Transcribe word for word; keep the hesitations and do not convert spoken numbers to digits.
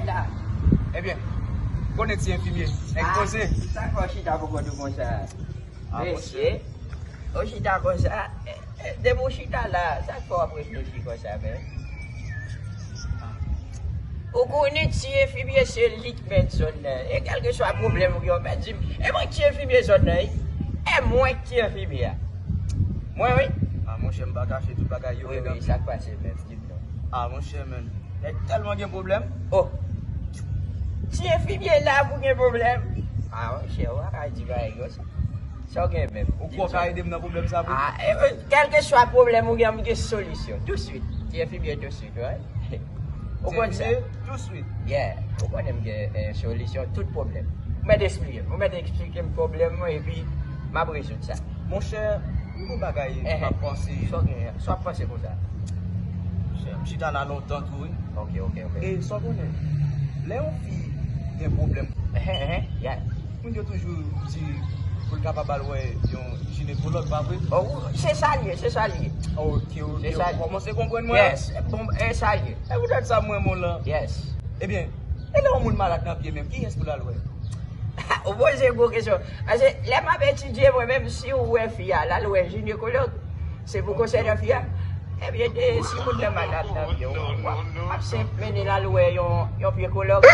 La. Ebyen, konnen ti enfimye, nèg poze. Sa k fè w chita poko tou konsa? Ah, mesye, ou chita konsa, eh, eh, depi w chita la, sa k fè w ap reflechi konsa, men? Ou konnen ti enfimye se li k mèt zòn nan. E kèlkeswa pwoblèm ou gen, ou mèt di m, e mwen ti enfimye zòn nan, wi. E mwen ki enfimye a. Mwen, wi. Ah, monchè, m pa kache tout bagay yo, wi, wi, sa k pase, men, di m non. Ah, monchè, men. Nèg tèlman gen pwoblèm. Oh. Ti enfimye la pou gen pwoblèm. Ah, monchè, ou pa ka di bagay konsa. Sa w gen menm? Ou kwè w ka ede m nan pwoblèm sa pou? Ah, e, e, kèlkeswa pwoblèm ou gen, m gen solisyon. Touswit. Ti enfimye touswit, wi. Ou konn sa? Ti enfimye touswit. Yeah. Ou konnen m gen, eh, solisyon tout pwoblèm. Ou mèt esplike m. Ou mèt eksplike m pwoblèm mwen epi m ap rezoud sa. Monchè, yon bagay m ap panse. Sa w gen? Sa w ap panse konsa? Monchè, m chita la lontan tou, wi. Ok, ok, ok. E sa w konnen, lè yon fi gen pwoblèm, moun yo toujou di pou l kapab al wè yon jinekològ, pa vre? Oh, se sa l ye, se sa l ye. Ok, ok, ou kòmanse konprann mwen. Yes, bon, e sa l ye. E poutèt sa m renmen w lan. Yes. Ebyen, e lè yon moun malad nan pye menm, kiyès pou l al wè? Ou poze gwo kesyon. Paske lè m ap etidye mwen menm, si w wè fi a, l al wè jinekològ, se pou konsènan fi a. Ebyen, de, si moun nan malad nan pye w, w ap, w ap senp mennen l al wè yon, yon pyekològ.